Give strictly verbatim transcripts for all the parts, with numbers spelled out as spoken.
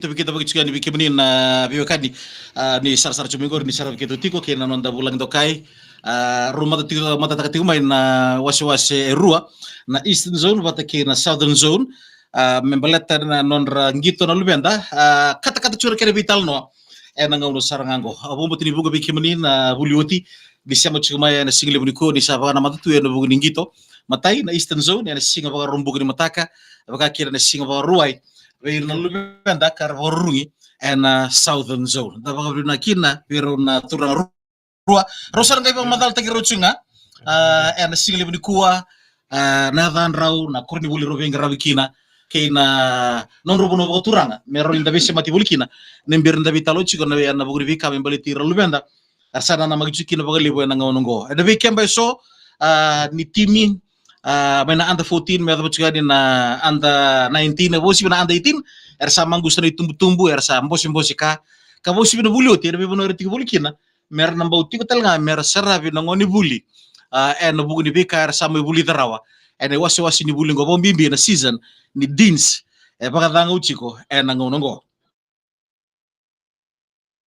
Tavi keda vaki tiko yani vei kemuni na veiwekani, a, ni sarasara tiko mai qori, ni saravi keda tiko kei na noda vulagi dokai. A, rau mata tiko, matataka tiko mai na wasewase e rua, na Eastern Zone vata kei na Southern Zone. A, me baleta na nodra qito na luveda, a, katakata tiko na kena veitalanoa ena gauna sara ga qo. A, vakabauta ni vuqa vei kemuni na vuli oti ni sema tiko mai ena siga levu nikua, ni sa vakanamata tu ena vuku ni qito. Matai na Eastern Zone ena siga Vakaraubuka ni mataka, vaka kina na siga Vakarauwai vei ira na luveda ka ra vakarurugi ena Southern Zone. Da vakavinavinaka kina vei rau na turaga rua. Rau sa qai vakamacalataki rau tiko ga, a, ena siga levu nikua, a, na yacadrau, na koronivuli rau veiqaravi kina, kei na nodrau vanua vakaturaga me rawa ni da veisemati voli kina, ni bera ni da veitalanoa tiko ena vuku ni veika me baleti ira na luveda era sa nanamaki tiko kina vakalevu ena gauna oqo. Ena veikeba eso, a, ni timi, a, mai na under fourteen me yacova tiko yani na under nineteen, e vausivi na under eighteen, era sa maqusa na itubutubu, era sa bosebose ka, ka vausivi na vuli oti ena veivanua era tiko voli kina, me ra na bau tiko tale ga me ra saravi na gonevuli, a, ena vuku ni veika era sa mai vulica rawa ena iwasewase ni vuli oqo, vakabibi na season ni Deans e vakacagau tiko ena gauna oqo.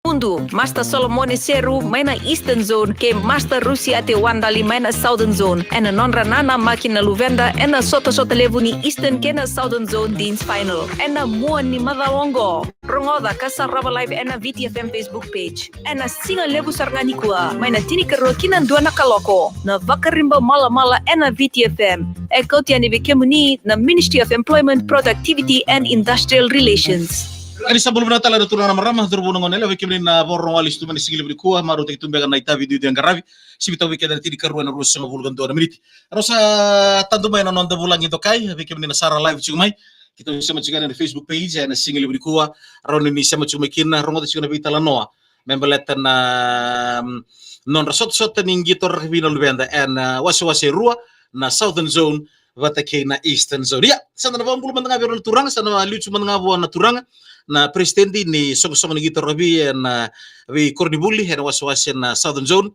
Mudu, Master Solomone Seru mai na Eastern Zone kei Master Rusiate Wadali mai na Southern Zone ena nodra nanamaki na luveda ena sotasota levu ni Eastern kei na Southern Zone Deans Final ena mua ni macawa oqo. Rogoca ka sarava live ena V T F M Facebook page ena siga levu sara ga nikua mai na tinikarua ki na dua na kaloko. Na Vakariba Malamala ena V T F M e kauti yani vei kemuni na Ministry of Employment, Productivity and Industrial Relations. Ni sa bula vinaka tale na turaga na marama, cauravou, na goneyalewa, vei kemuni na vakarorogo lesu tu mai na siga levu nikua, marautaki tu beka na itavi duidui e qaravi. Sivitaka vei keda na tinikarua ena ruasagavulu ka dua na miniti. Rau sa tadu mai na noda vulagi dokai, vei kemuni na sara live tiko mai. Keitou sema tiko ena Facebook page ena siga levu nikua, rawa ni sema tiko mai kina, rogoca tiko na veitalanoa me baleta na, mm, nodra sotasota ni qito rakavi na luveda ena, a, wasewase e rua, na Southern Zone vata kei na Eastern Zone. Ia, sa da na vakabula mada ga vei rau na turaga, sa na liu tiko mada ga vua na turaga na president ni soqosoqo ni qito rakavi ena, a, veikoronivuli ena wasewase na Southern Zone,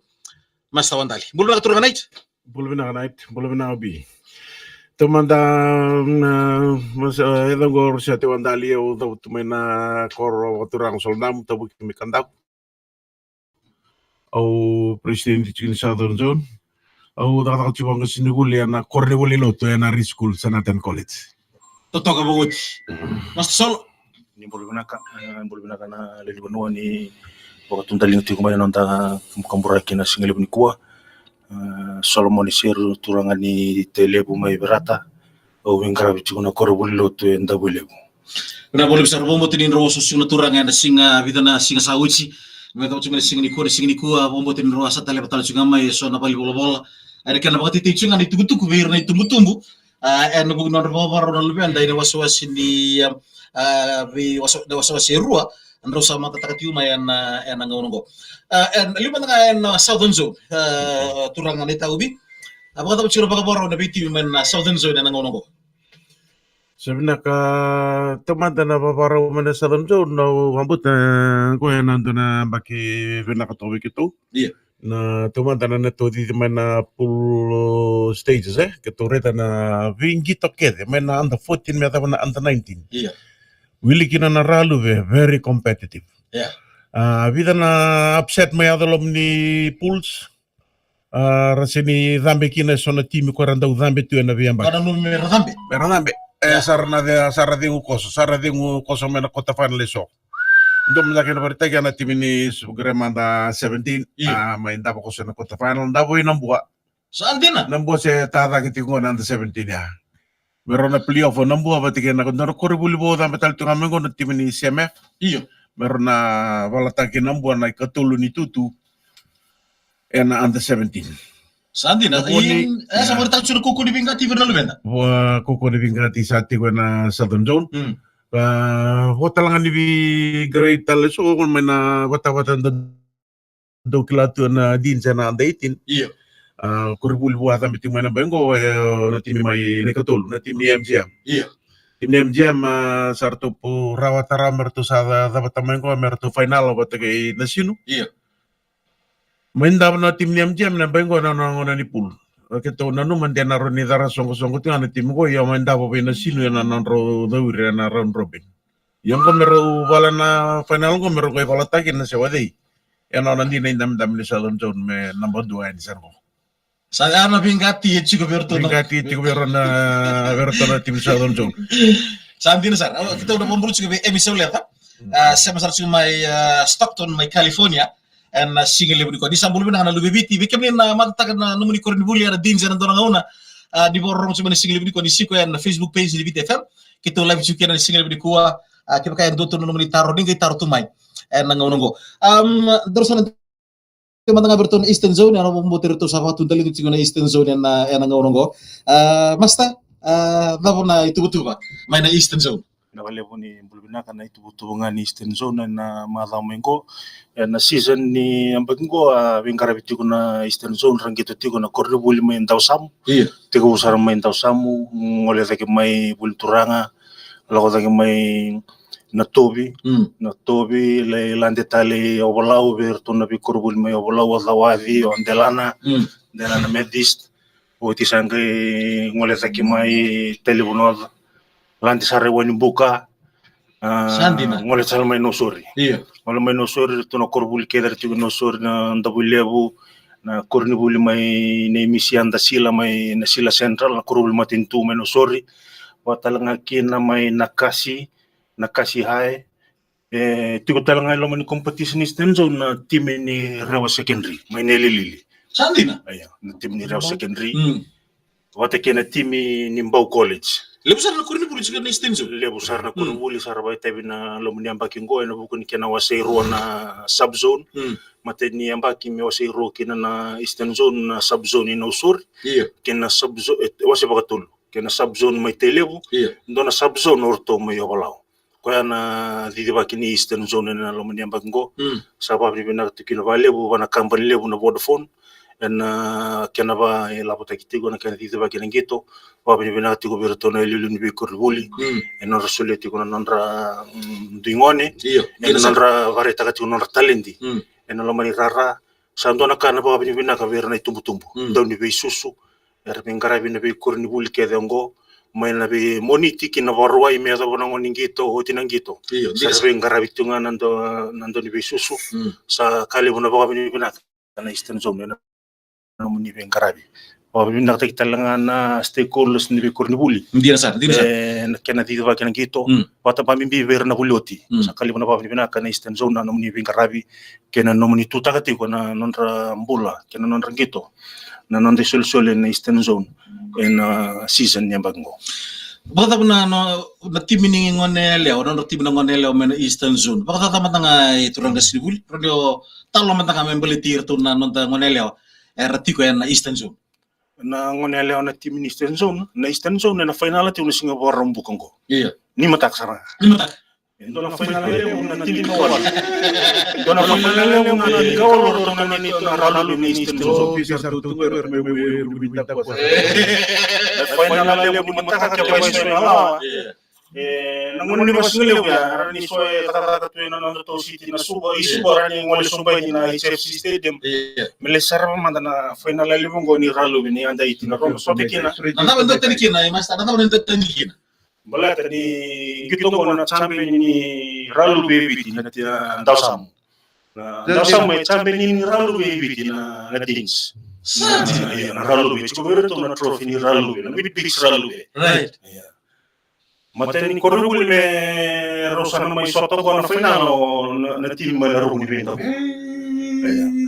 Master Wadali. Bula vinaka turaga Nait. Bula vinaka Nait, bula vinaka Bi. Taumada, na, mas, e, e yacaqu o Rusiate Wadali, au cavutu mai na koro vakaturaga Solonamu, tavuki mai Kadavu. Au president tiko ni Southern Zone. Au cakacaka tiko vaqasenivuli ena koronivuli lotu ena Ridge School, Sanatan College. Totoka vakaoti. Master Solo. Ni bula vinaka, e, bula vinaka na lewe ni vanua ni vakatudaliga tiko mai na noda kaburaki na siga levu nikua. E, Solomone Seru, turaga ni Tailevu mai Verata. Au veiqaravi tiko na koronivuli lotu e Davuilevu. Vinaka vakalevu sara, vakabauta ni rau oso tiko na turaga ena siga, vica na siga sa oti. Me yacova tiko na siga nikua, na siga nikua, vakabauta ni rau sa taleva tale tiko ga mai eso na valenivolavola. Ena kena vakatetei tiko ga na itukutuku vei ira na itubutubu. A, ena vuku ni nodra vakavakarau na luveda ena wasewase ni, a, a, vei wasa-, na wasewase e rua, drau sa matataka tiko mai ena, ena gauna oqo. A, ena liu mada ga ena Southern Zone, a, turaga Nait Aubi. A, vakacava tiko na vakavakarau na veitimi mai na Southern Zone ena gauna oqo? Sa vinaka, taumada na vakavakarau mai na Southern Zone, au vakabauta, e, qo ena dua na yabaki vinaka toka vei keitou. Ia. Na taumada na neitou cici mai na pool stages, e? Keitou raica na veiqito kece, mai na under fourteen me yacova na under nineteen. Ia. Wili kina na Raluve, very competitive. Ia. A, vica na upset mai yaco loma ni pools. A, ra sega ni cabe kina eso na timi ko era dau cabe tu ena veiyabaki. Ka nanumi me ra cabe. Me ra cabe. E, ia. Sa ra na ce-, sa ra cegu koso, sa ra cegu koso mai na quarter final eso. Dua mada kena vakaraitaki ya na timi ni Suva Grey Manta seventeen. Io. A, mai davo koso ena quarter final, davo i Nabua. Sa dina. Nabua se tacake tiko qo na under seventeen ya. Me rau na playoff o Nabua vata kei na, dua na koronivuli vou cabe tale tu ga mai qo na timi ni C M F. Io. Me rau na valataki Nabua na ikatolu ni tutu ena under seventeen. Sa dina. Na koni, e, sa, ia, vakaraitaka tiko na kaukauwa ni veiqati vei ira na luveda. Vua kaukauwa ni veiqati sa tiko ena Southern Zone. Mm. A, vua tale ga ni veiqaravi tale so mai na vatavata da dau kila tu ena Deans ena under eighteen. Io. A, koronivuli vou a cabe tiko mai na bai qo, e, na timi mai na ikatolu, na timi ni M G M. Io. Timi ni M G M, a, sa ratou pu-, rawata rawa me ratou sa ca-, cavata mai qo me ratou final vata kei Nasinu. Io. Mai davo na timi ni M G M na bai qo na, na gauna ni pool. Keitou nanuma de na rawa ni cara soqosoqo tiko ga na timi qo, ia mai davo vei Nasinu ena nodrau cau ira ena round robin. Ia qo me rau vala na final qo me rau qai valataki na se wacei. E na nona dina i damidami ni Southern Zone me naba dua yani sara qo. Sa ya na veiqati e tiko vei ratou na veiqati e tiko vei rau na vei ratou na timi Southern Zone. Sa dina sara. Au, keitou na vakabula tiko vei Emi Sauleca. A, sema sara tiko mai, a, Stockton, mai California. Ena siga levu nikua. Ni sa bula vinaka na luve i Viti. Vei kemuni na matataka na nomuni koronivuli ena Deans ena dua na gauna. A, ni vakarorogo tiko mai na siga levu nikua ni siko ena Facebook page ni Viti F M. Keitou live tiko kina na siga levu nikua. A, kevaka e dua tu na nomuni taro, ni qai taro tu mai. Ena gauna qo. Am, daru sa na mada ga vei ratou na Eastern Zone, ena vakabauta ratou sa vakatudaliga tiko na Eastern Zone ena, ena gauna qo. A, Master, a, cava na ituvatuva mai na Eastern Zone? Vinaka levu, ni bula vinaka na ituvatuva ga ni Eastern Zone ena macawa mai qo. Ena season ni yabaki qo, a veiqaravi tiko na Eastern Zone, ra qito tiko na koronivuli mai Dawasamu. Io. Tekivu sara mai Dawasamu, gole cake mai Vuli Turaga, lako cake mai Natovi. Mm. Natovi, lai lade tale i Ovalau, vei iratou na veikoronivuli mai Ovalau, o Cawaci, o Delana, Mm. Delana Methodist. Oti sa qai gole cake mai Tailevu North. Lade sara i Wainibuka. A, Sa dina. Gole sara mai Nausori. Io. Gole mai Nausori, iratou na koronivuli kece era tiko i Nausori, na Davuilevu, na koronivuli mai Neimisi, Yadasila mai Nasila Central, na koronivuli matanitu mai Nausori. Vaka tale ga kina mai Nakasi, Nakasi High. E tiko tale ga e loma ni competition ni Eastern Zone na timi ni Rewa Secondary mai Naililili. Sa dina? Io, na timi ni Rewa Secondary. Mm. Vata kei na timi ni Bau College. Levu sara na koronivuli tiko na Eastern Zone. Levu sara na Mm. koronivuli sa ra vakaitavi na loma ni yabaki qo, ena vuku ni kena wase e rua na sub zone. Mm. Matai ni yabaki me wase e rua kina na Eastern Zone, na sub zone i Nausori. Io. Kei na sub zone, e, wase vakatolu. Kei na sub zone mai Tailevu. Io. Dua na sub zone o ratou mai Ovalau. Koya na cicivaki ni Eastern Zone ena loma ni yabaki qo. Mm. Sa vakavinavinaka tiko kina vakalevu vua na kabani levu na Vodafone. Ena kena vaka e lavotaki tiko na kena cicivaki na qito. Vakavinavinaka tiko vei iratou na iliuliu ni veikoronivuli. Mm. Ena nodra solia tiko na nodra, mm, dui gone. Io. Ena Io, sa- nodra vakaraitaka tiko na nodra taledi. Mm. Ena loma ni rara. Sa dua na ka na vakavinavinaka vei ira na itubutubu. Mm. Dau ni veisusu. Era veiqaravi na veikoronivuli kece oqo, mai na veimoniti ki na Vakarauwai me yacova na gauna ni qito, oti na qito. Io, Sa dina. Ra veiqaravi tu ga na dau, na dau ni veisusu. Mm. Sa ka levu na vakavinavinaka na Eastern Zone ena nomuni veiqaravi. Vakavinavinakataki tale ga na stakeholders ni veikoronivuli. Dina sara, dina sara. E, na kena cicivaki na qito. Mm. Vata vakabibi vei ira na vuli oti. Mm. Sa ka levu na vakavinavinaka na Eastern Zone na nomuni veiqaravi. Kei na nomuni tutaka tiko na nodra bula, kei na nodra qito, na noda isolisoli ena Eastern Zone ena season ni yabaki qo. Vakacava na, na, na timi ni gone yalewa, na nodra timi na gone yalewa mai na Eastern Zone? Vakacava mada ga e turaga qasenivuli, rawa ni o talo mada ga me baleti iratou na noda gone yalewa era tiko ena Eastern Zone? Na gone yalewa na timi ni Eastern Zone, na Eastern Zone ena fainala tiko na siga Vakaraubuka qo. Io. Ni mataka sara ga. Ni mataka. E dua na fainala levu na tini ka walu. Dua na fainala levu na tini ka walu o ratou na neitou na Raluvei ni Eastern Zone. Fainala levu ni mataka kei na vaisigalevu ya. E, na gauna ni vaisigalevu ya, rawa ni so e cakacaka tu ena nodratou siti na Suva, i Suva, rawa ni gole sobu yani na H F C Stadium. Me lai sarava mada na fainala levu qo ni Raluvei ni under eighteen na rogo sota kina. Na cava e dau tani kina, e Master, na cava e dau tani kina? Baleta ni qito qo na champion ni Raluvei e Viti na Dawasamu. Na Dawasamu e champion ni Raluvei e Viti na, na Deans. Sa dina. Io, na Raluvei, tiko vei iratou na trophy ni Raluvei, na Weet-Bix Raluvei. Right. Io. Matai ni koronivuli me rau sa na mai sota qo na fainala o na, na timi mai na ruku ni veidaku.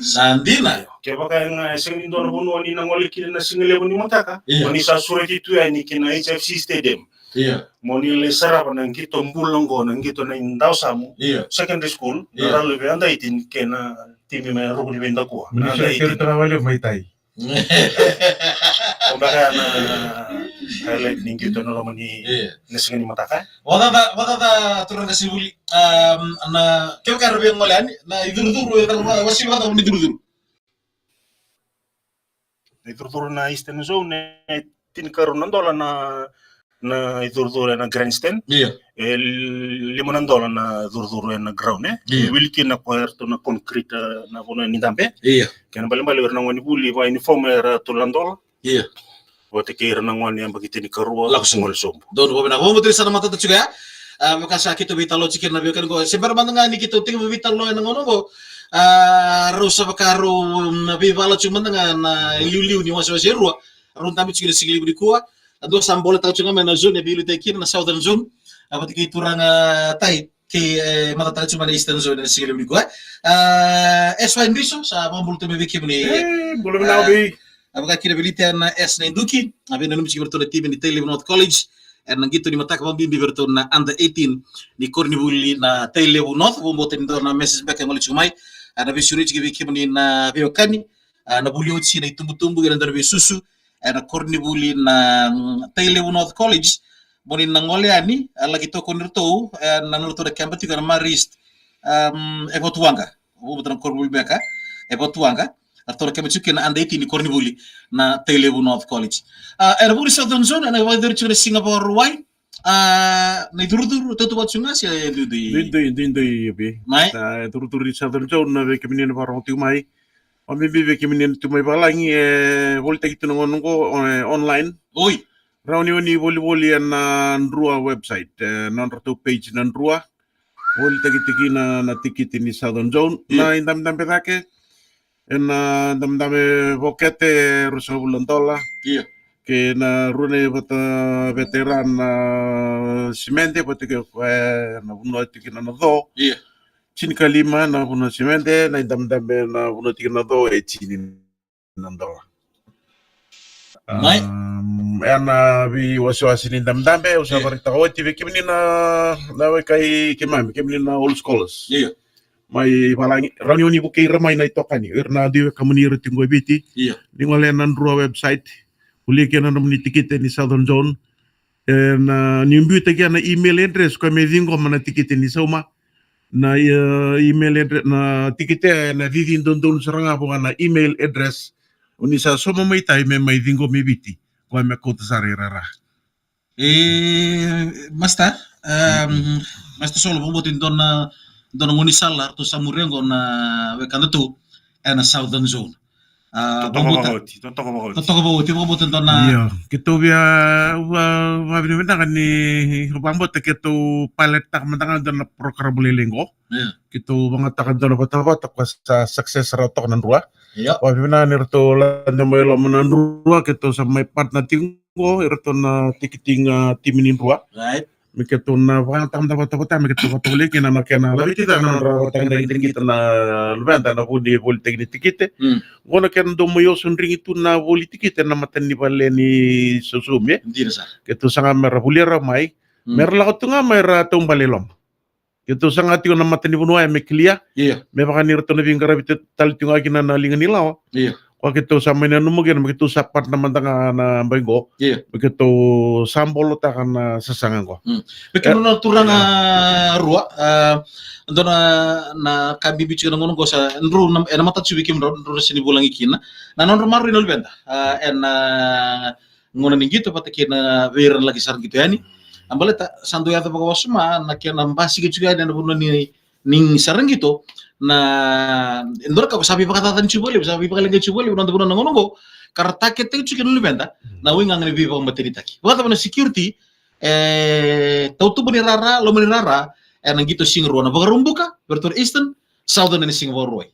Sa dina. Kevaka ga e sega ni dua na vanua ni na gole kina na sigalevu ni mataka, Io. Oni sa sureti tu yani ki na H F C Stadium. Io. Mo ni lai sarava na qito bula qo, na qito na i Dawasamu Io. Secondary School, na Io. Raluvei under eighteen kei na timi mai na ruku ni veidakua. Mo ni sureti ira tu ga vakalevu mai tai. Ko beka na highlight ni qito na loma ni Io. Na siga ni mataka. Vakacaca, vakacaca turaga qasenivuli, um, na kevaka era via gole yani, na icurucuru, e caka, wasi vakacaca na icurucuru. Na icurucuru na Eastern Zone, e tinikarua na dola na, na icurucuru ena grandstand. Io. E lima na dola na icurucuru ena ground, e. Io. E wili kina ko eratou na concrete, e, na vanua ni dabe. Io. Kena ibalebale o ira na gonevuli vaka uniform era tolu na dola. Io. Vata kei ira na gone yabaki tinikarua. Lako sobu. Gole sobu. Donu, vakavinaka. Vakamuaturi sara na matata tiko ya. A, vaka sa keitou veitalanoa tiko kina na veiwekani qo. Se bera mada ga ni keitou tekivu veitalanoa ena gauna qo. A, rau sa vaka rau, mm, veivala tiko mada ga na iliuliu ni wasewase e rua. Rau dabe tiko ena siga levu nikua. A, dua sa boletaka tiko ga mai na zone e veiliutaki kina na Southern Zone. A, vata kei turaga Tai. Kei, e, matataka tiko mai na Eastern Zone ena siga levu nikua. A, S Y Driso, sa vakabula tu mai vei kemuni. E, bula vinaka vei. A, vaka kina vei Lita na S na iDuki. A, veinanumi tiko vei ratou na timi ni Tailevu North College. Ena qito ni mataka vakabibi vei ratou na under eighteen ni koronivuli na Tailevu North. Vakabauta ni dua na message beka e gole tiko mai. A, na veisureti tiko vei kemuni na veiwekani. A, na vuli oti na itubutubu, ena dua na veisusu. Ena koronivuli na, mm, Tailevu North College. Mo ni na gole yani, a, laki tokoni ratou, e, na nodratou na keba tiko ena Marist, um, e Votuaqa. Vakabauta na koronivuli beka e Votuaqa. Ratou na keba tiko kina under eighteen ni koronivuli na Tailevu North College. A, ena vuku ni Southern Zone, ena vakayacori tiko na siga Vakarauwai. A, na icurucuru, tautauvata tiko ga se duidui? Duidui, duidui, Ebi. Mai? Na icurucuru ni Southern Zone, na vei kemuni na vakarorogo tiko mai. Vakabibi vei kemuni na tu mai valagi, e volitaki tu na gauna qo, e, online. Oi. Rawa ni o ni volivoli ena Drua website, e, nodratou page na Drua. Volitaki tiko kina na tikiti ni Southern Zone. Io. Na idabedabe cake, ena idabedabe vokete, ruasagavulu na dola. Io. Kei na rua na ivata veteran na simede, vata kei koya na vanua tiko kina na co. Io. Tinikalima na vanua simede, na idabedabe na vanua tiko na co e tini na dola. Mai. Um, ena veiwasewase ni dabedabe, au sa, io, vakaraitaka oti vei kemuni na, na wekai keimami, kemuni na old scholars. Io. Mai valagi, rawa ni o ni vukei ira mai na itokani, ira na dui wekamuni ira tiko qo e Viti. Io. Ni gole ena Drua website, volia kina na nomuni tikite ni Southern Zone. Ena, ni biuta kina na email address, koya me ciqoma na tikite ni sauma. Na, e, email address, na tikite ena cici dodonu sara ga vua na email address. O ni sa sauma mai Tai me mai ciqomi e Viti. Koya me kauta sara i rara. E, Master, um, Master Solo, vakabauta ni dua na, dua na gaunisala ratou sa muria qo na wekadatou ena Southern Zone. A, totoka vakaoti, totoka vakaoti. Totoka vakaoti, vakabauta dua na. Io, keitou via, va, vavinavinaka ni vakabauta keitou pailettaka mada ga dua na program lailai qo. Io. Keitou vagataka dua na vatavata ka sa success rawa toka na Drua. Io. Vavinavinaka ni ratou lade mai loma na Drua, keitou sa mai partner tiko qo, iratou na ticketing, a, timi ni Drua. Right. Me keitou na vakayagataka mada na vatavata, me keitou vakatovolei kina na kena laveti cake na nodra vakatakidakidakita na luveda ena vuku ni volitaki ni tikite. Mm. Qo na kena dau mai osodrigi tu na voli tikite ena mata ni vale ni sausaumi. Dina sara. Keitou saga mera volia rawa mai. Mm. Mera lako tu ga mai ra taubale i loma. Keitou saga tiko na mata ni vanua ya me clear. Io. Me vaka ni ratou na veiqaravi tale tiko ga kina na liga ni lawa. Io. Koya keitou sa mai nanuma kina me keitou sa partner mada ga na bai qo. Io. Me keitou sa bolotaka na sasaga qo. Mm. Me keitou, e, na turaga, io, Rua, a, dua na, na ka bibi tiko na gauna qo sa drau na, ena matata tiko vei kemudrau, drau na sega ni vulagi kina. Na nodra maroroi na luveda, a, ena, a, gauna ni qito vata kei na vei ira na laki sara qito yani. A, baleta sa dau yaco vakawasoma na kena basika tiko yani ena vanua ni, ni sara qito. Na, e dua na ka sa veivakacacani tiko vakalevu, sa veivakaleqai tiko vakalevu na noda vanua na gauna oqo. Ka ra taketaki tiko kina na luveda na waigaga ni veivakamatenitaki. Vakacava na security, e, tautuba ni rara, loma ni rara, ena qito siga rua na Vakaraubuka, vei ratou na Eastern, Southern ena siga Vakarauwai.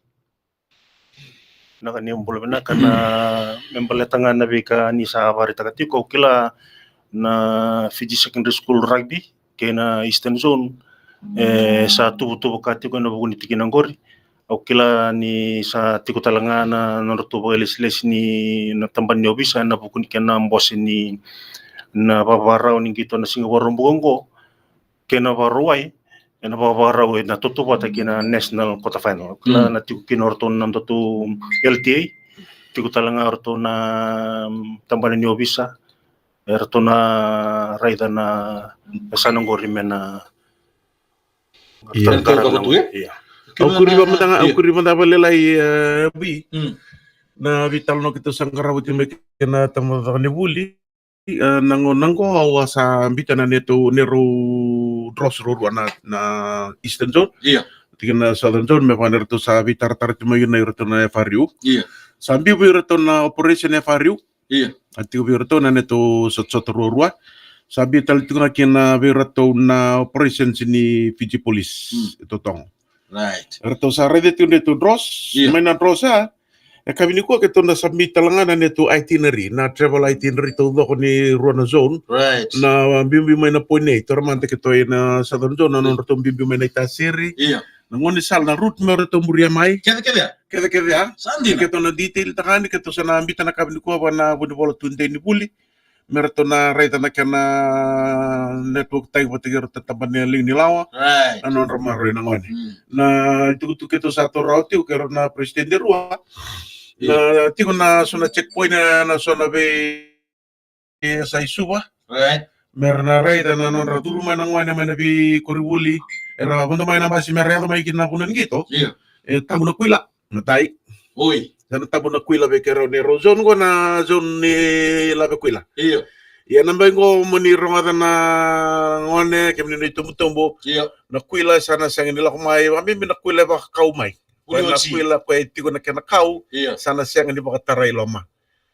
Vinaka, ni bula vinaka. Na, me baleta ga na veika ni sa vakaraitaka tiko, au kila na Fiji Secondary School Rugby kei na Eastern Zone, e, sa tuvatuva ka tiko ena vuku ni tikina oqori. Au kila ni sa tiko tale ga na nodratou vakailesilesi ni na tabana ni ovisa ena vuku ni kena bose ni na vakavakarau ni qito na siga Vakaraubuka oqo. Kei na Vakarauwai, ena vakavakarau ena tautauvata kei na national quarter final. Kila, mm, na tiko kina o ratou na nodatou L T A, tiko tale ga o ratou na, mm, tabana ni ovisa, e ratou na raica na yasana oqori me na. Ia. Ia. Au kuri vakamataka, au kuri vakamataka vakalailai, e, Vi. Mm. Na veitalanoa keitou sa qarava tiko mai kei na tabacakacaka ni vuli. E, na gauna qo au a sa biuta na neitou, neirau draws ruarua na, na Eastern Zone. Ia. Tiko na Southern Zone, me vaka ni ratou sa veitaratara tiko mai na iratou na F R U. Ia. Sa biu vei iratou na operation F R U. Ia. A tiko vei iratou na neitou sotasota ruarua. Sa biu tale tiko ga kina vei iratou na operations ni Fiji Police. Mm. E Totogo. Right. Eratou sa raica tiko na neitou draws. Io. Mai na draws ya, e kavi nikua keitou na submit tale ga na neitou itinerary, na travel itinerary taucoko ni rua na zone. Right. Na biubiu mai na Poinei, taura mada keitou ena Southern Zone, na, io, nodratou biubiu mai na iTaisiri. Io. Na gaunisala, na route me ratou muria mai. Kece, kece ya? Kece, kece ya. Sa dina. Keitou na detail taka yani, keitou sa na biuta na kavi nikua vua na vunivola tudei ni vuli. Me ratou na raica na kena network taki vata kei iratou na tabana ni liga ni lawa. Right. Na nodra maroroi na gone. Mm. Na itukutuku keitou sa taura oti tiko kei rau na president e rua. Io. Na tiko na so na checkpoint, na so na veiyasai Suva. Right. Me ra na raica na nodra curu mai na gone mai na veikorivuli. Era vodo mai na basi me ra yaco mai ki na vanua ni qito. Io. E tabu na kuila. Matai. Oi. Sa na tabu na kuila vei keirau ni rau zone qo na zone ni Lavekuila. Io. Ia na bai qo mo ni rogoca na gone, kemuni na itubutubu. Io. Na kuila sa na sega ni lako mai, vakabibi na kuila e vakakau mai. Koya na kuila koya e tiko na kena kau, io, sa na sega ni vakatarai loma.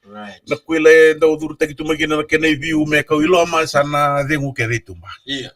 Right. Na kuila e dau curutaki tu mai kina na kena iviu me kau i loma, sa na cegu kece i tuba. Io.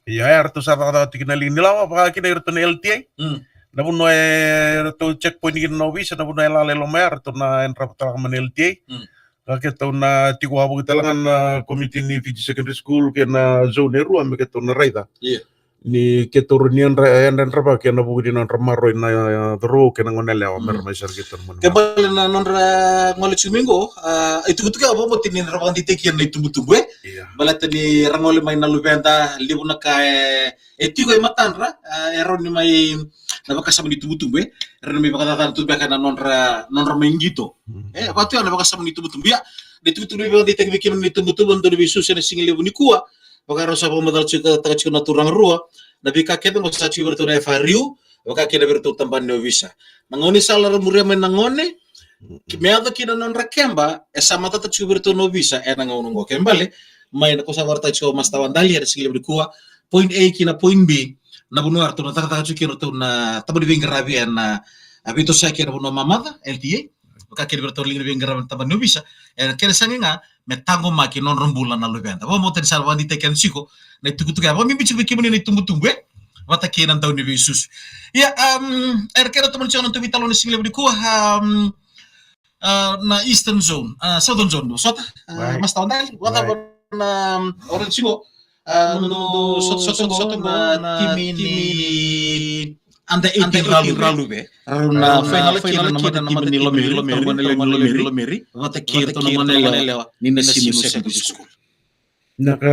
Ia, eratou sa cakacaka tiko na liga ni lawa, vaka kina iratou na L T A. Mm. Na vanua e ratou checkpoint kina na ovisa, na vanua e lala i loma ya, eratou na yadrava tale ga mai na L T A. Mm. Ka keitou na tiko wavoki tale ga na komiti ni Fiji Secondary School kei na zone e rua me keitou na raica. Io. Ni keitou rawa ni yadra, yadrayadravaki ena vuku ni nodra maroroi na, a, cauravou kei na goneyalewa, mm, me ra mai sara keitou na vanua. Ke bale na nodra gole tiko mai qo, a, itukutuku ya vakabauta ni ra vakadeitaki ena itubutubu, e? Io. Baleta ni ra gole mai na luveda, levu na ka e, e tiko e matadra, a, e rawa ni mai na vakasama ni itubutubu, e? E rawa ni mai vakacacana tu beka na nodra, nodra mai qito. Mm. E, vaka tu ya na vakasama ni itubutubu. Ia, na itukutuku ni vakadeitaki vei kemuni na itubutubu, na dau ni veisusu ena sigalevu nikua. Vaka rau sa vakamacala tiko, taka tiko na turaga rua, na veika kece qo sa tiko vei iratou na F R U, vaka kina vei iratou tabana ni ovisa. Na gaunisala ra muria mai na gone, mm, me yaco kina na nodra keba, e sa matata tiko vei iratou na ovisa ena gauna qo. Ke bale, mai na ko sa vakaraitaka tiko o Master Wadali ena sigalevu nikua, point A ki na point B, na vanua eratou na cakacaka tiko kina iratou na tabana ni veiqaravi ena, a, veitosoyaki ena vanua mamaca, L T A. Vaka kina vei iratou na liga ni veiqaravi na tabana ni ovisa, e kena sega ga me taqomaki na nodra bula na luveda. Vakabauta ni sa vakadeitaki keda tiko na itukutuku ya. Vakabibi tiko vei kemuni na itubutubu, e? Vata kei na dau ni veisusu. Ia, um, era kena tomani tiko na nodatou veitalanoa ena sigalevu nikua, um, a, na Eastern Zone, a, Southern Zone, sota, a, right, Master Wadali, vata, right, na, um, orange qo, a, nodatou sota, sota, sota na timi ni under eighteen Raluve. Rau na final kina na matatimi ni Lomeri, Lomeri, Lomeri, vata kei iratou na goneyalewa ni Nasinu Secondary School. Na ka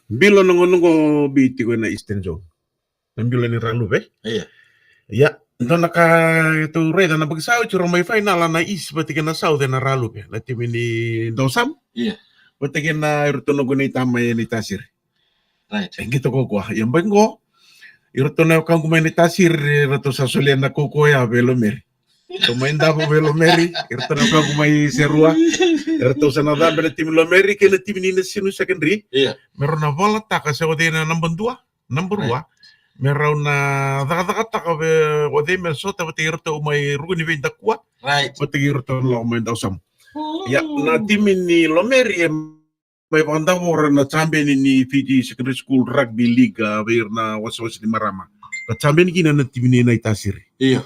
bilo na gauna qo biu tiko ena Eastern Zone. Na bilo ni Raluve. Ia. Ia, dua na ka tou raica na baki sa oti rau mai final na East vata kei na South ena Raluve. Na timi ni Dausamu. Ia. Vata kei na iratou na gone i Tama ena iTaisiri. Right. E qito kaukaua. Ia baki qo, iratou na wekaqu mai na iTaisiri, iratou sa solia na kaukaua ya vei Lomeri. Ratou mai davo vei Lomeri, iratou na wekaqu mai Serua. Iratou sa na cabe na timi Lomeri kei na timi ni Nasinu Secondary. Ia. Me rau na valataka se o cei na naba dua, naba rua. Right. Me rau na cakacakataka vei o cei me sota vata kei iratou mai ruku ni veidakua. Right. Vata kei iratou na lako mai Dausamu. Ia, na timi ni Lomeri e mai vakadavora na champion ni Fiji Secondary School Rugby League, a, vei ira na wasewase ni marama. Ka champion kina na timi ni na iTaisiri. Ia.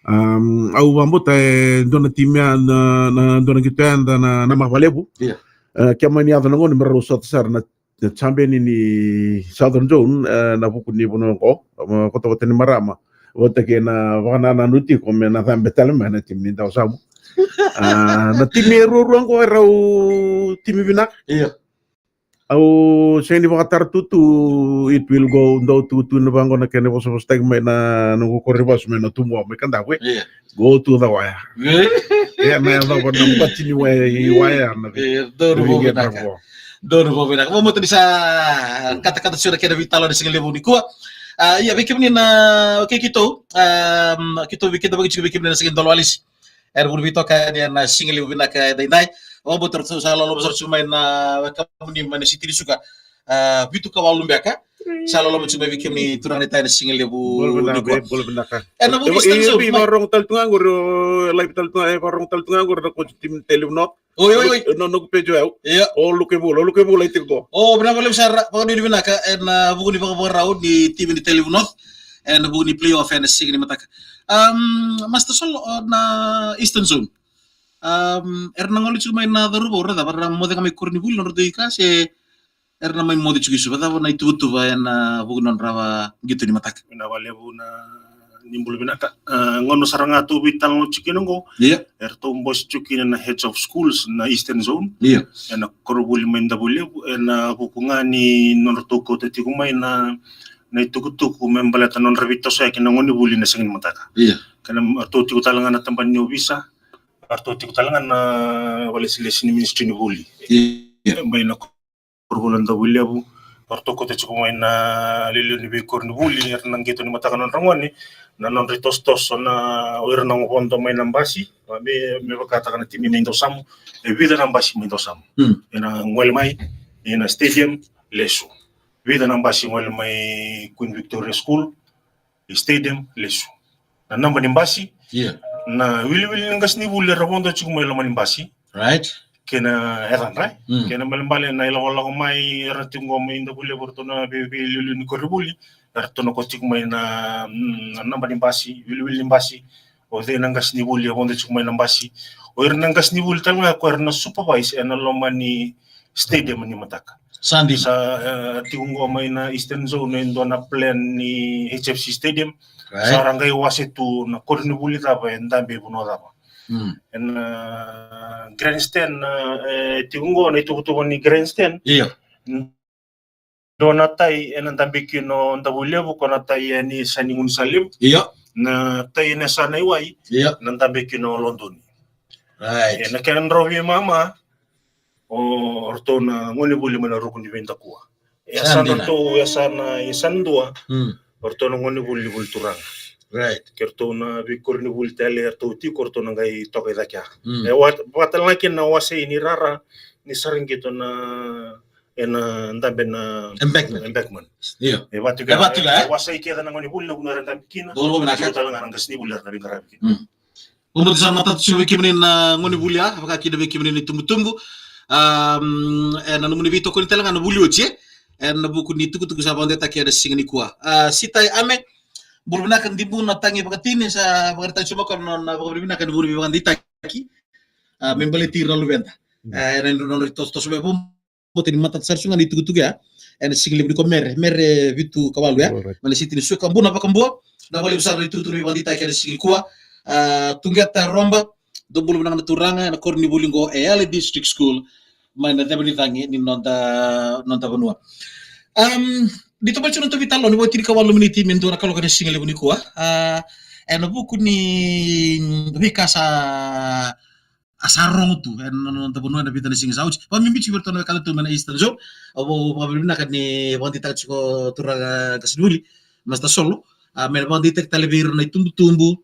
Um, au vakabauta e dua na timi ya na, na dua na qito yada na, na mavalevu. Ia. E, ke mani yaco na gauna me rau sota sara na, na champion ni Southern Zone, e, na vuku ni vanua qo, e, kotavata ni marama. Vata kei na vakanananu tiko me na cabe tale mai na timi ni Dausamu. A, na timi e ruarua qo e rau timi vinaka. Ia. Au sega ni vakatara tu tu, it will go, dau tu tu na vaqo na kena vosavosataki mai na noqu koro ni vasu mai na tubu mai Kadavu. Ia. Go tu the wire. Ia. Ia, na yacova na bati ni waya, i waya na vi-, ia, donu vinaka. Donu vinaka. Mo mata ni sa katakata sira kena vitalo ni siga levu nikua. A, ia, vei kemuni na, okay, keitou, um, keitou vei keda vaki tiko vei kemuni na siga ni dolo alisi. Era vuri veitoka yani ena siga levu vinaka edaidai. Vakabauta ratou sa loloma sara tiko mai na wekamuni mai na siti ni suka. ah, vitu ka walu beka. Sa loloma tiko mai vei kemuni turaga na iTaukei ena siga levu nikua. Bula vinaka. Ena vuku ni Eastern Zone, Mike. Vakarorogo tale tu ga qori, o, live tale tu ga, e vakarorogo tale tu ga qori na coach timi ni Tailevu North. Oi, oi, oi. No, noqu page o yau. Ia. O Lukevula, o Lukevula e tiko qo. O, vinaka vakalevu sara, vakanuinui vinaka ena vuku ni vakavakarau ni timi ni Tailevu North ena vuku ni playoff ena siga ni mataka. Am, Master Solo, o, na Eastern Zone. Am, era na gole tiko mai na cauravou, ra cava, ra moce ga mai koronivuli, nodratou ika, se era na mai moce tiko i Suva, cava na ituvatuva ena vuku ni nodra qito ni mataka? Vinaka vakalevu na ni bula vinaka. Ah, gauna sara ga tou veitalanoa tiko kina qo. Ia. Eratou bose tiko kina na heads of schools na Eastern Zone. Ia. Ena koronivuli mai Davuilevu, ena vuku ga ni nodratou kauta tiko mai na, na itukutuku me baleta nodra veitosoyaki na gonevuli na siga ni mataka. Ia. Kena eratou tiko tale ga na tabana ni ovisa, eratou tiko tale ga na vakalesilesi ni ministry ni vuli. Ia. Mai na koronivuli o Davuilevu, eratou kauta tiko mai na iliuliu ni veikoronivuli, era na qito ni mataka nodra gone, na nodra itosotoso na o ira na vodo mai na basi, me, me vakataka na timi mai Dausamu, e vica na basi mai Dausamu. Mm. Ena gole mai, ena stadium, lesu. Vica na basi gole mai Queen Victoria School, i stadium, lesu. Na naba ni basi, ia, na wiliwili ni qasenivuli era vodo tiko mai loma ni basi. Right. Kei na yacadra. Mm. Kei na balebale na ilakolako mai era tiko qo mai Davuilevu, eratou na vei, veiliuliu ni koronivuli, eratou na kauta tiko mai na, mm, na naba ni basi, wiliwili ni basi. O cei na qasenivuli e vodo tiko mai na basi. O ira na qasenivuli tale ga ko era na supervise ena loma ni stadium ni mataka. Sa dina. Sa, eh, tiko qo mai na Eastern Zone e dua na plan ni H F C Stadium. Right. Sa ra qai wase tu na koronivuli cava e dabe i vanua cava. Mm. Ena, eh, grandstand, eh, tiko qo na ituvatuva ni grandstand. Io. Dua na tai ena dabe kina o Davuilevu, ko na tai yani yasa ni Gaunisalevu. Io. Na tai yani yasa na iwai, io, na dabe kina o Lodoni. Right. Ena kena drau veimama, o ratou na gonevuli mai na ruku ni veidakua. Sa dina. Yasa na ratou, yasa na, yasa na dua. Mm. O ratou na gonevuli ni vuli turaga. Right. Ke ratou na veikoronivuli tale, ratou tiko, ratou na qai toka i cake ya. Mm. E wa-, vakatale ga kina na wasei ni rara ni sara qito na, ena dabe na embankment. Embankment. Io. E vaka tiko, e vaka tiko, e, e wasei kece na gonevuli na vanua era dabe kina. Donu vinaka. Tiko tale ga na qasenivuli era na veiqaravi kina. Mm. Au bau sa matata tiko vei kemuni na gonevuli ya, vaka kina vei kemuni na itubutubu. Am, ena nomuni veitokoni tale ga na vuli oti, e. Ena vuku ni tukutuku sa vakadeitaki ena siga nikua. A, Sitai Ame, bula vinaka Dibu na tagi vakatini, sa vakaraitaka tiko mai o koya na nona vakavinavinaka ena vuku ni veivakadeitaki. A, me baleti ira na luveda. Mm. A, ena nodra itosotoso me vo- Bote ni matata sara tu ga ni tukutuku ya. Ena siga levu nikua, Mere, Mere Vitu Kawalu ya. Alright. Mai na siti ni Suva, bula vinaka vakalevu sara na itukutuku ni vakadeitaki ena siga nikua. A, Tuqeta Roba, dou bula vinaka na turaga, ena koronivuli qo e Yale District School. Mai na ceva ni cagi ni noda, noda vanua. Am, ni toka tiko na noda veitalanoa, ni vo tinikawalu na miniti me dua na kaloko ena siga levu nikua. A, ena vuku ni veika sa a sa rogo tu ena noda vanua ena vica na siga sa oti. Vakabibi tiko vei iratou na wekada tu mai na Eastern Zone. Au vakavinavinaka ni vakadeitaka tiko turaga qasenivuli, Master Solo. A, me na vakadeitaki tale vei ira na itubutubu,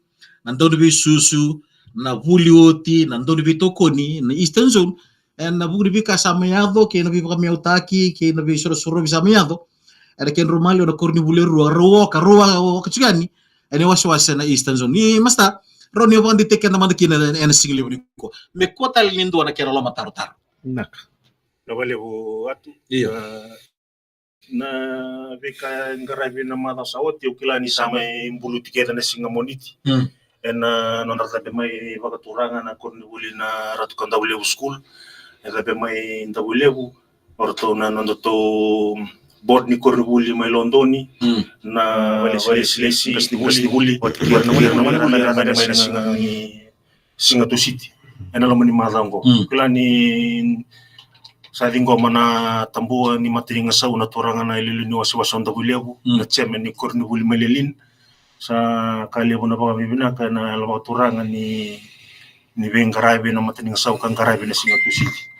na dauniveisusu, na vuli oti, na dauniveitokoni, na Eastern Zone. Ena vuku ni veika sa mai yaco, kei na veivakameautaki, kei na veisorosorovi sa mai yaco. Ena kedrau maliwa na koronivuli e rua, rau oka, rau oka tiko yani. Ena iwasewase na Eastern Zone. Ni Master, rau ni vakadeitaki keda mada kina ena, ena siga levu nikua. Me kua tale ni dua na kena lomatarotaro. Vinaka. Vinaka vakalevu Atu. Io. Ah, na veika e qaravi na macawa sa oti, au kila ni sa mai buluti kece na siga Moniti. Mm. Ena nodra cabe mai vakaturaga na koronivuli na Ratu Kadavulevu School. E cabe mai Davuilevu. O ratou na nodatou board ni koronivuli mai Lodoni, mm, na, mm, vakalesilesi, qasenivuli, vakatikira na gonevuli, era na mai na siga ni, siga Tusiti. Ena loma ni macawa qo. Mm. Kila ni sa ciqoma na tabua ni matanigasau na turaga na iliuliu ni wasewase o Davuilevu, mm, na chairman ni koronivuli mai Lelean. Sa ka levu na vakavinavinaka ena yalo vakaturaga ni, ni veiqaravi na matanigasau ka qaravi na siga Tusiti.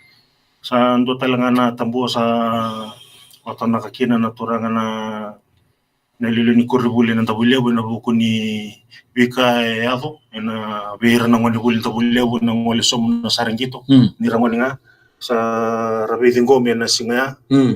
Sa dua tale ga na tabua sa vatonaka kina na turaga na, na iliuliu ni koronivuli na Davuilevu ena vuku ni veika e yaco ena vei ira na gonevuli Davuilevu ena gole sobu na sara qito, mm, ni ra gone ga sa ra veiciqomi ena siga ya. Mm.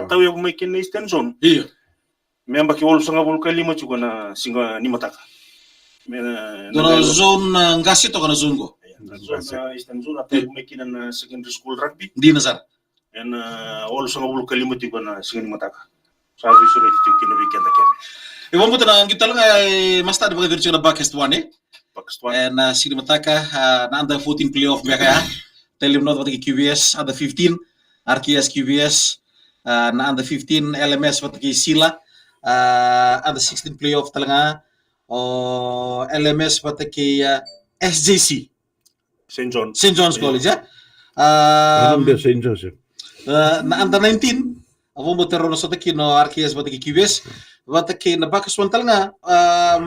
Sa tau yavu mai kina na Eastern Zone. Io. Me yabaki walusagavulu ka lima tiko na siga ni mataka. Me na, dua na zone, ah, qase toka na zone qo. Io, na zone, ah, Eastern Zone, a tau yavu mai kina na secondary school rugby. Dina sara. Ena, ah, walusagavulu ka lima tiko na siga ni mataka. Sa veisureti tiko kina vei keda kece. E vakabauta na qito tale ga e Masta ni vakayacori tiko na Buckets one, e? Buckets one. Ena, ah, siga ni mataka, ah, na under fourteen playoff beka ya. Tele North vata kei Q V S, under fifteen, R K S Q V S, ah, na under fifteen, L M S vata kei Sila, ah, under sixteen playoff tale ga, o L M S vata kei, ah, S J C. Saint John. Saint John's College, ya. Ah, Saint Joseph. Ah, na under nineteen, a vakabauta rau na sota kina o R K S vata kei Q V S, vata kei na Buckets one tale ga, ah,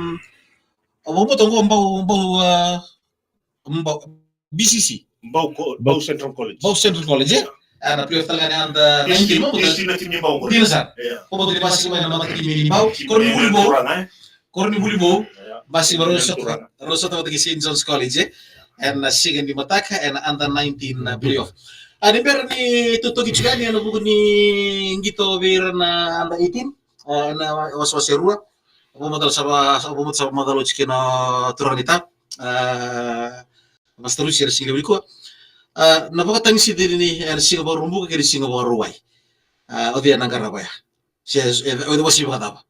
a vakabauta qo bau, bau, ah, bau, B C C. Bau ko-, Bau Central College. Bau Central College, e? A, na playoff tale ga ni under nineteen, mo, East na timi ni Bau qori. Dina sara. Ia. Ko mo tini basika mai na mata timi ni Bau. Timi ni Bau. Turaga, e? Koronivuli vou. Ia. Basika mai rau sota, rau sota vata kei Saint John's College, e? Ena siga ni mataka, ena under nineteen na playoff. A, ni bera ni totoki tiko yani ena vuku ni qito vei ira na under eighteen, a, ena wasewase e rua. Au vakamacala sara, au vakamacala sara vakalevu tiko na turaga ni Ta. A, Master Lucy, ena siga levu nikua. A, na vakatagisidi ni, ena siga Vakaraubuka kei na siga Vakarauwai. A, o cei ena qarava ya? Se, e, o cei, wasi vakacava?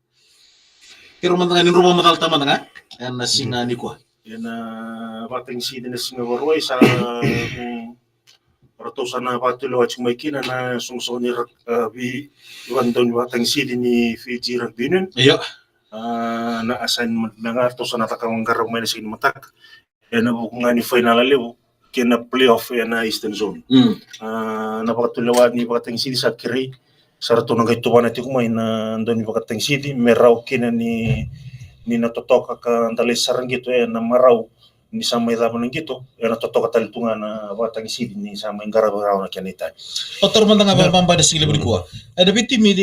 Keirau mada ga ni drau vakamacalataka mada ga ena siga nikua. Ena vakatagisidi na siga Vakarauwai sa, mm, ratou sa na vakatulewa tiko mai kina na soqosoqo ni rak-, a, vei, vakadau ni vakatagisidi ni Fiji Rugby Union. Io. A, na assignment me ga ratou sa na caka, qarava mai na siga ni mataka. Ena vuku ga ni fainala levu kei na playoff ena Eastern Zone. Mm. A, na vakatulewa ni vakatagisidi sa kerei, sa ratou na qai tuvana tiko mai na dau ni vakatagisidi me rawa kina ni, ni na totoka ka da lai sara qito ena marau ni sa mai cava na qito, ena totoka tale tu ga na vakatagisidi ni sa mai qaravi rawa na kena itavi. O taro mada ga vakababa ena siga levu nikua. Ena veitimi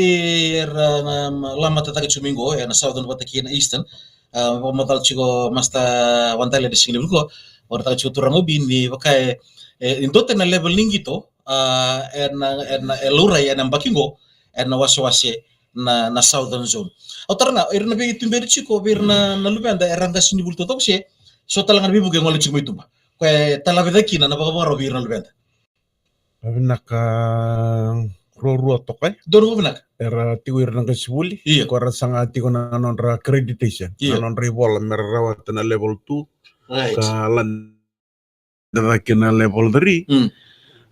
era, um, lamata taka tiko mai qo, ena Southern vata kei na Eastern. A, vakamacala tiko Master Wadale ena siga levu nikua, vakaraitaka tiko turaga Obi ni vaka e, e, e dua tani na level ni qito, a, ena, ena, e laurai ena yabaki qo, ena wasewase na, na Southern Zone. Au tara ga, ira na veituberi tiko, vei ira na, na luveda era qasenivuli totoka se, so tale ga na veivuke e gole tiko mai tuba. Koya e talaveta kina na vakavakarau vei ira na luveda. Vinaka, ruarua toka, e? Donu vinaka. Era tiko ira na qasenivuli. Io. Ko era saga tiko na nodra accreditation. Io. Na nodra ivola me ra rawata na level two. Right. Ka lade cake na level three. Mm.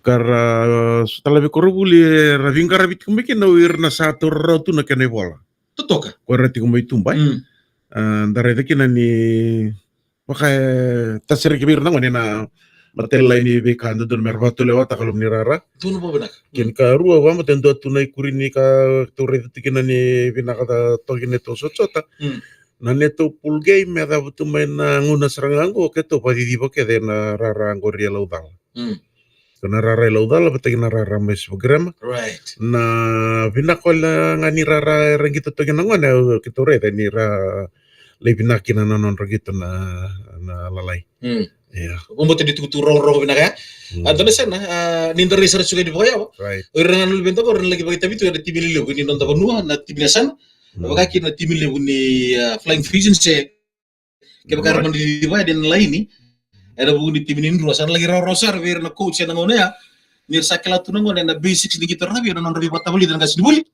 Ka ra, uh, so tale vei koronivuli, era veiqaravi tiko mai kina o ira na sa taura rawa tu na kena ivola. Totoka. Ko era tiko mai tuba, e? Mm. A, da raica kina ni vaka e tasereki vei ira na gone na matailalai ni veika dodonu me ra vakatulewataka loma ni rara. Donu vakavinaka. Kena karua, vakamatata e dua tu na ikuri ni ka tou raica tu kina ni vinaka toka kina neitou sotasota. Mm. Na neitou pool game me yacova tu mai na gauna sara ga qo, keitou vakaciciva kece na rara qori e Laucala. Mm. Ko na rara e Laucala vata kei na rara mai Suva Grammar. Right. Na vinaka wale ga ni rara era qito toka na gone, keitou raica ni ra lai vinaka kina na nodra qito na, na lalai. Mm. Ia. Vakabauta ni tukutuku rogorogo vinaka ya. Mm. A, dua na sena, a, ni da rai sara tiko ni vakayawa. Right. O ira na luveda qo era na laki vakaitavi tu ena timi lelevu ni noda vanua, na timi ni yasana. Mm. Vaka kina na timi levu ni, a, Flying Fijians se Kevaka era mani cicivaka yani na laini ena vuku ni timi ni Drua, sa na laki rawarawa sara vei ira na coach ena gauna ya. Ni ra sa kila tu na gone na basics ni qito rakavi, na nodra veivakatavulici na qasenivuli.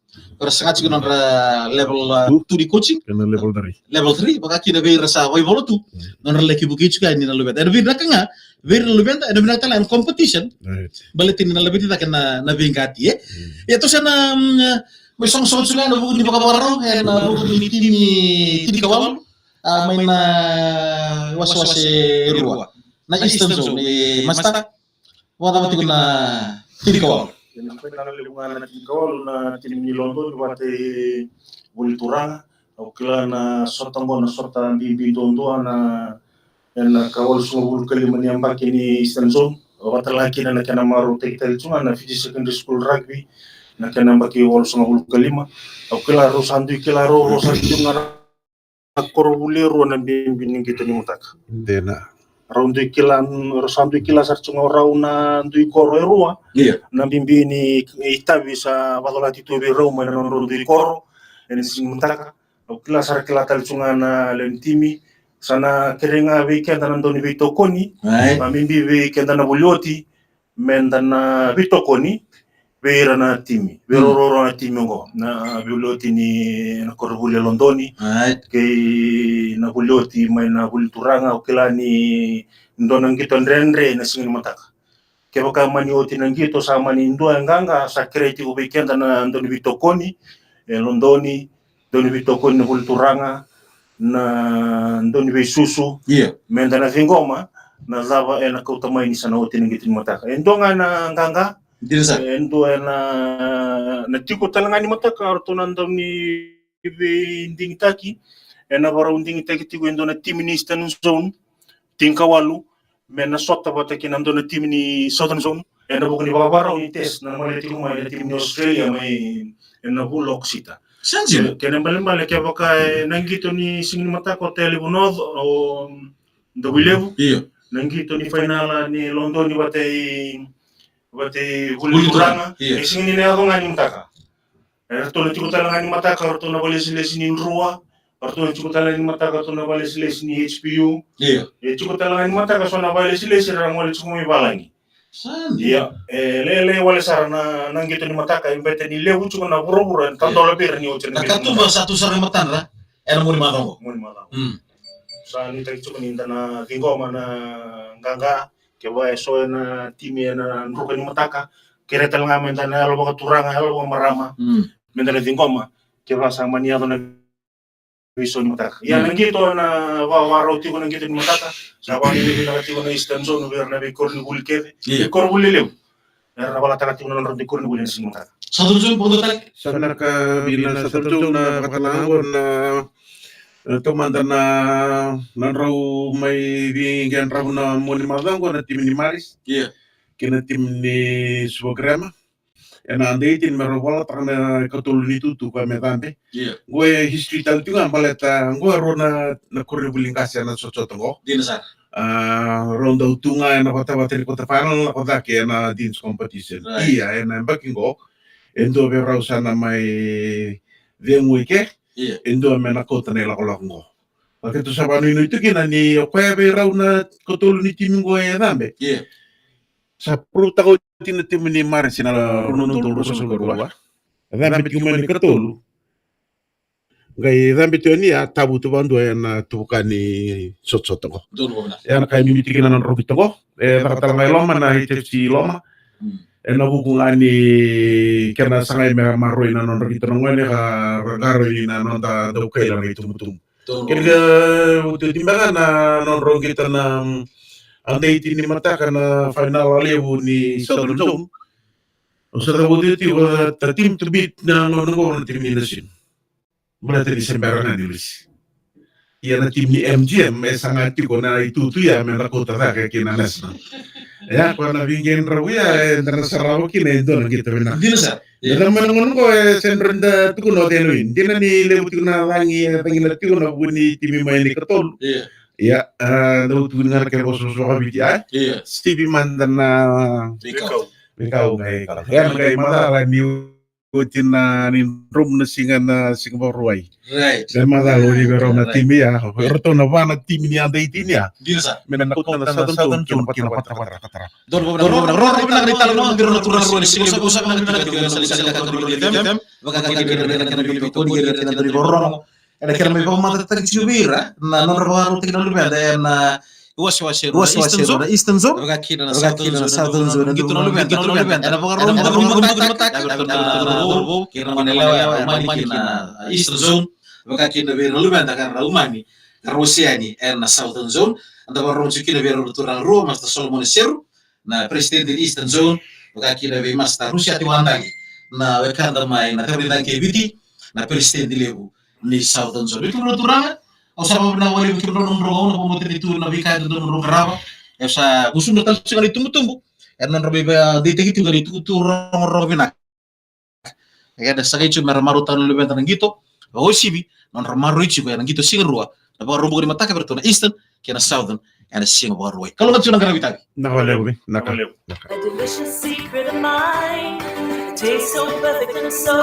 Era saga tiko na nodra level, uh, two ni coaching. Kei na level three. Level three, vaka kina vei ira sa vakaivola tu. Mm. Na nodra laki vukei tiko yani na luveda. Ena vinaka ga vei ira na luveda, ena vinaka tale ena competition. Right. Baleta ni na laveti cake na, na veiqati, e? Mm. Ia, tou sa na, mm, mai sogosogo tiko ga ena vuku ni vakavakarau, ena vuku ni timi tinikawalu. A, mai na wasewase e rua. Na Eastern Zone, e, Master. Vakacava tiko na tinikawalu? Ena final levu ga na tinikawalu na timi ni Lodoni vata kei Vuli Turaga. Au kila na sota qo na sota bibi duadua na, ena ka walusagavulu ka lima ni yabaki ni Eastern Zone. Vata tale ga kina na kena marautaki tale tu ga na Fiji Secondary School Rugby, na kena yabaki walusagavulu ka lima. Au kila rau sa dui kila rau, rau sa dui tu ga na koronivuli e rua na bibi ni qito ni mataka. Dina. Rau dui kila, rau sa dui kila sara tu ga o rau na dui koro e rua. Io. Na bibi ni itavi sa vacolati tu vei rau mai na nodrau dui koro ena siga ni mataka. Au kila sara, kila tale tu ga na lewe ni timi. Sa na kerei ga vei keda na dau ni veitokoni. Right. Ka bibi vei keda na vuli oti, meda na veitokoni vei ira na timi, vei, mm, rau, rau, rau na timi oqo, na vuli oti ni na koronivuli e Lodoni. Right. Kei na vuli oti mai na Vuli Turaga, au kila ni dua na qito dredre na siga ni mataka. Kevaka mani oti na qito, sa mani dua e qaqa, sa kerei tiko vei keda na dau ni veitokoni e Lodoni, dau ni veitokoni na Vuli Turaga, na dau ni veisusu. Io. Meda na ciqoma na cava ena kauta mai ni sa na oti na qito ni mataka. E dua ga na qaqa. Dina sara. E dua ena, na tiko tale ga ni mataka, o ratou na dau ni veidigitaki. Ena vakarau digitaki tiko e dua na timi ni Eastern Zone, tinikawalu, me na sota vata kei na dua na timi ni Southern Zone. Ena vuku ni vakavakarau ni test na male tiko mai na timi ni Australia mai ena vula o Okosita. Sa dina. Kena ibalebale kevaka ena qito ni siga ni mataka o Tailevu North, o Davuilevu. Io. Na qito ni fainala ni Lodoni vata i, vata i vuli ni turaga. Io. E sega ni na yaco ga ni mataka. E ratou na tiko tale ga ni mataka, ratou na vakalesilesi ni Drua, ratou na tiko tale ga ni mataka, ratou na vakalesilesi ni H P U. Io. E tiko tale ga ni mataka, so na vakalesilesi ra gole tiko mai valagi. Sa dina. Ia, e, lele wale sara na, na qito ni mataka, e bete ni levu tiko na vuravura, e tadola vei ira ni oti na qito ni mataka. Na katuba sa tu sara e matadra, ena mua ni macawa qo. Mua ni macawa. Mm. Sa nuitaki tiko ni da na ciqoma na qaqa, kevaka e so ena timi ena druka ni mataka, kere tale ga me da na yalo vakaturaga, yalo vakamarama, mm, me da na ciqoma, kevaka sa mani yaco na veisau ni mataka. Ia, mm, na qito na vakavakarau tiko na qito ni mataka, sa vakanuinui vinaka tiko na Eastern Zone vei ira na veikoronivuli kece. Io. Veikoronivuli lelevu era na vakataka tiko na nodratou koronivuli ena siga ni mataka. Southern Zone, vakadua tale. Sa vinaka vei na Southern Zone na vakataka qo na, e, taumada na, na drau mai veiqedravu na mua ni macawa qo na timi ni Marist. Io. Kei na timi ni Suva Grammar. Ena under eighteen me rau volataka na ikatolu ni tutu ka me cabe. Io. Qo e history tale tiko ga baleta qo e rua na, na koronivuli qase ena sotasota qo. Dina sara. A, rau dau tu ga ena vatavata ni quarter final lako cake ena Deans Competition. Right. Ia, ena yabaki qo, e dua vei rau sa na mai cegu i ke, io, e dua me na kauta na ilakolako qo. Ka keitou sa vakanuinui tu kina ni o koya vei rau na ikatolu ni timi qo e cabe. Io. Sa provutaka oti na timi ni Marist ena rua na udolu ruasagavulu ka rua. E cabe tiko mai na ikatolu. Qai cabe tiko yani, a tavutu vakadua ena tuvuka ni sotasota qo. Donu qo na. Ia na ka e bibi tiko kina na nodrau qito qo. E caka tale ga i loma na H F C i loma. Mm. Ena vuku ga ni kena sagai me maroroi na nodra qito na gone ka ra qarauni na noda dau kaila na itubutubu. Donu qo. Kena iotioti beka na nodrau qito na, mm, under eighteen ni mataka na final levu ni Southern Zone. Au sa cavuta tiko, the team to beat na gauna qo na timi ni National. Baleta ni se bera ga ni lesi. Ia na timi ni M G M e saga tiko na itutu ya me na kauta cake ki na National. Ia, koya na veiqedravu ya, eda na sarava kina e dua na qito vinaka. Dina sara. Ia. Eda mai na gauna qo e se bera da tukuna o cei na win. Dina ni levu tiko na cagi, e cagila tiko na vu ni timi mai na ikatolu. Ia. Ia, a, dau tukuni ga na kena vosavosa vakaviti, a? Ia. Stevie mada na veikau. Veikau qai kau. Ia, na qai macala ni oti na ni dromu na siga, na siga Vakarauwai. Right. Qai macala oti vei rau na timi ya. Right. Eratou na va na timi ni under eighteen ya. Dina sara. Me na kauta na Southern Zone ki na vatavata. Donu qo na rorogo vinaka ni tala na vei rau na turaga rua ni siga. Sa vinaka ni tala na vei rau na turaga rua ni siga. Ena kena mai vakamatatataki tiko vei ira na nodra vakarautaki na luveda ena wasewase rua na Eastern Zone, vaka kina na Southern Zone, na qito na luveda, qito na luveda ena vakarau, ena vakarau mataka, ena vakarau vou kei na gone yalewa, umani kina Eastern Zone, vaka kina vei ira na luveda ka ra umani ka ra wasea yani ena Southern Zone. Eda vakarorogo tiko kina vei ira na turaga rua, Master Solomon Seru, na president ni Eastern Zone, vaka kina vei Master Rusiati Wadali, na wekada mai na Kaviridagi kei Viti, na president levu ni Southern Zone. Vei kemudrau na turaga, au sa vakavinavinaka vakalevu vei kemudrau na nomudrau gauna, vakamatani tu na veika e dodonu nomudrau qarava. E sa gusudra tale tiko na itubutubu ena nodra mai vakadeitaki tiko na itukutuku rogorogo vinaka. Eda sa qai tiko me ra marautaka na luveda na qito, vakauasivi na nodra maroroi tiko ena qito siga rua, na Vakaraubuka ni mataka vei iratou na Eastern kei na Southern ena siga Vakarauwai. Kalougata tiko na qaravi tavi. Vinaka vakalevu, vinaka. Vinaka vakalevu. A delicious secret of mine, tastes so perfect and so